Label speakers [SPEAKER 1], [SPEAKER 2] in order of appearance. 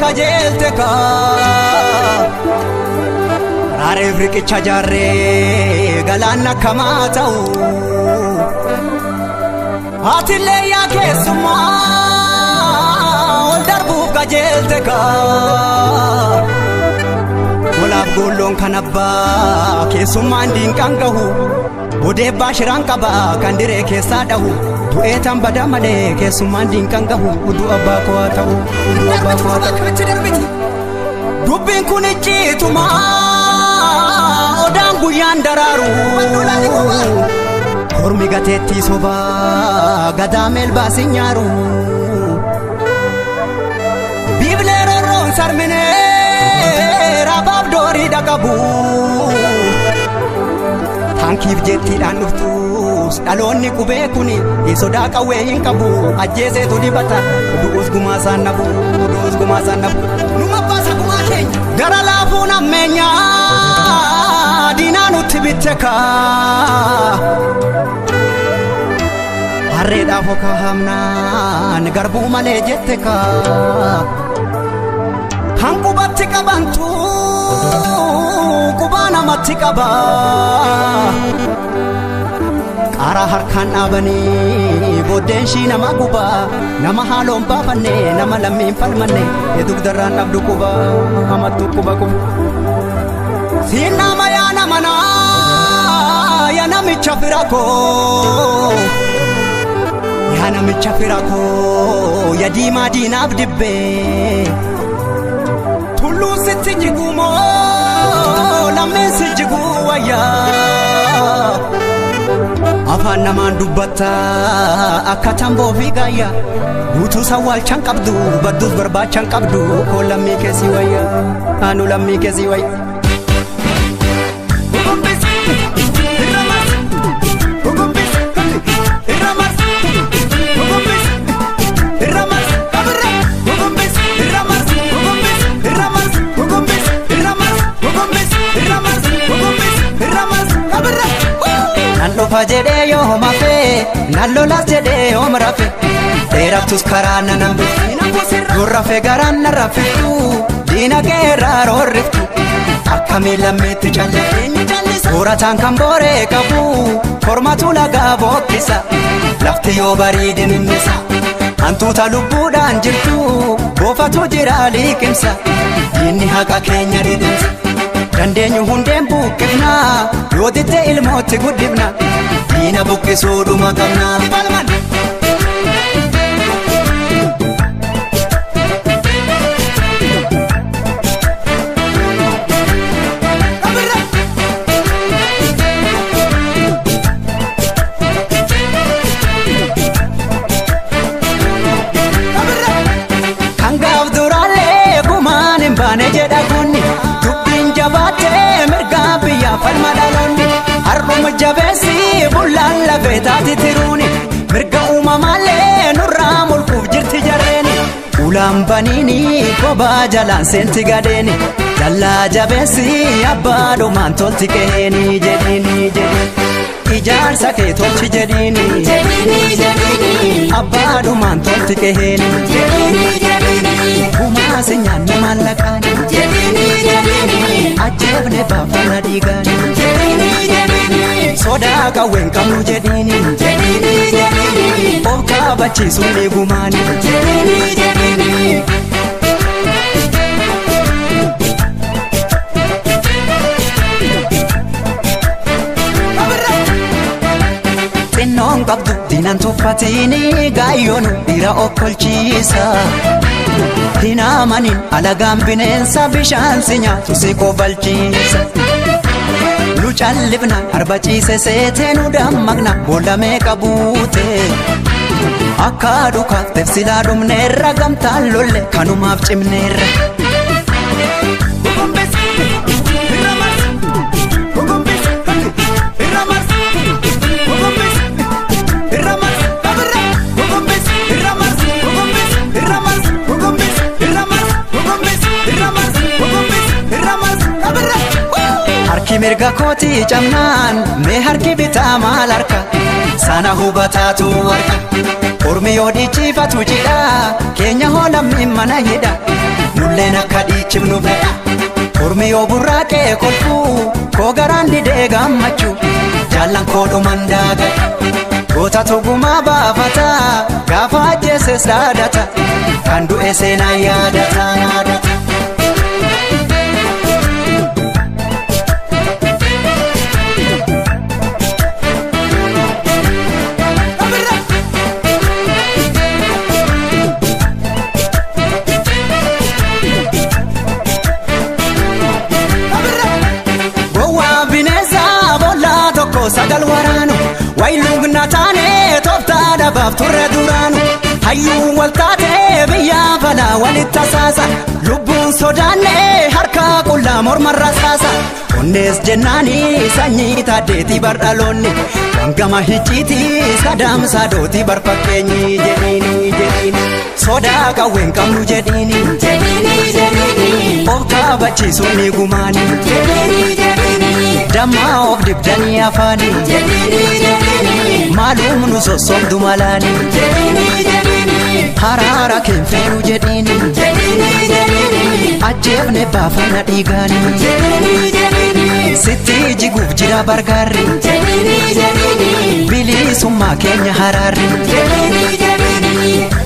[SPEAKER 1] Qajeelte kaa Raareef riqicha jaarree galaanna akkamaa ta'u Atillee yaa keessummaa ol darbuuf qajeelte kaa Golaaf goolloon kan abbaa keessummaan diinqaan gahu Odeebbaa shiraan qaba kan diree keessaa dhahu Du'ee tan bada malee keessummaan diinqaan gahu Udduu abbaa koo haa ta'u udduu abbaa koo haa ta'u. Dubbiin kun icciituma odaan guyyaan daraaru Hormi gateettii sobaa gadaa meelbaas hin nyaaru Biiblee rorroon sarminee raabaaf doorii dhaqabu Taankiif jettiidhaan dhuftus dhaloonni qubee kuni sodaa qawwee hin qabu ajjeeseetu dibata du'us gumaa isaan nabu du'us gumaa isaan nabu numa baasa gumaa keenya gara laafuun ammeenyaa diinaa nutti bitte kaa Harreedhaaf okaa hamnaan garbuu malee jette kaa Kan qubatti qabantu qubaa namatti qaba Qaaraa harkaan dhaabanii booddeen shii nama guba nama haaloon baafanne nama lammiin falmanne dugdarraan dhabdu quba hamattu quba quba. Siin nama yaa nama naa yaa namicha fira koo yaa namicha fira koo yaa diimaa diinaaf dibbee Tulluu sitti jiguu moo lammiin si jiguu wayyaa Afaan namaan dubbatta akka tamboo fi gaayyaa guutuu sawwaalchan qabdu badduus barbaachan qabdu koo lammii keessi wayya anu lammii keessi wayya. Nan dhufa jedhee yoo homa fee nan lolas jedhee yoom rafe dheerattus karaa nan hambisu dur rafe garaan na rafiftu diina keerraa roorriftu akkamii lammiitti callisu soorataan kan booree qabu kormatu lagaa bookkisa lafti yoo bariide mimmisa hantuuta lubbuudhaan jirtu boofatu jira liqimsa diinni haqa keenya dhidhimsa dandeenyu hundeen buqqifna yoo didde ilmootti guddifna diina buqqisuu dhuma qabna. Kan gaaf duraallee gumaan hin baane jedha kunni dubbiin jabaattee mirgaa biyyaa falma dhaloonni har'uma jabeessi bullaan lafee taati tiruuni mirga uumamaallee nurraa mulquuf jirti jarreeni ulaan baniini kophaa jalaan seenti gadeeni dallaa jabeessi abbaa dhumaan tolti qeeni jedhiini jedhiini ijaarsa kee tolchi jedhiini abbaa dhumaan tolti qeeni gumaa si nyaanne maallaqaani ajjeefne baafana dhiigaani sodaa qawween qabnu jedhiini of kaabachiisuun ni gumaani. Xinnoon qabdu diinan tuffatini gaayyoonu dhiira okkolchiisa. Hin amanin alagaan bineensa bishaan si nyaatu si kofalchiisa. Nu callifna arba ciise seetee nu dammaqna boolla meeqa buute. Akka dhukaaf tefsilaa dhumneerra gamtaan lolle kanumaaf cimneerra. Harki Mirga kootii cabnaan mee harki bitaa maal harka sana hubataatu harka. Ormi yoo dhiichifatu jidha keenya hoolamni mana hidha nulleen akka dhiichifnu fedha. Ormi yoo burraaqee kolfuu koo garaan didee gammachuu jaallan koo dhuman daagadha. Goota tugumaa baafata gaafa ajjeeses dhaadata kan du'e seenaan yaadata. Gowwaa bineensa boollaa tokko sagal waraanu wayiluugna taane tooftaa dhabaaf turre duraanu hayyuu wal taate biyya falaa walitti tasaasa lubbuun sodaanne harka qullaa mormarra saasa onnees jennaani sanyii taaddeetii bardhaloonni wangama hicciitii sadaamsaa dootii barfakkeenyi jedhiini jedhiini sodaa qawween qabnu jedhiini jedhiini jedhiini of kaabachiisuun ni gumaani jedhiini jedhiini dammaa of dibdanii afaani jedhiini jedhiini maalum nu sossobdu malaani jedhiini jedhiini haraara keenfeenu jedhiini jedhiini jedhiini ajjeefne baafanna dhiigaani jedhiini jedhiini sitti jiguuf jira bargaarri jedhiini jedhiini bilisummaa keenya haraarri jedhiini jedhiini.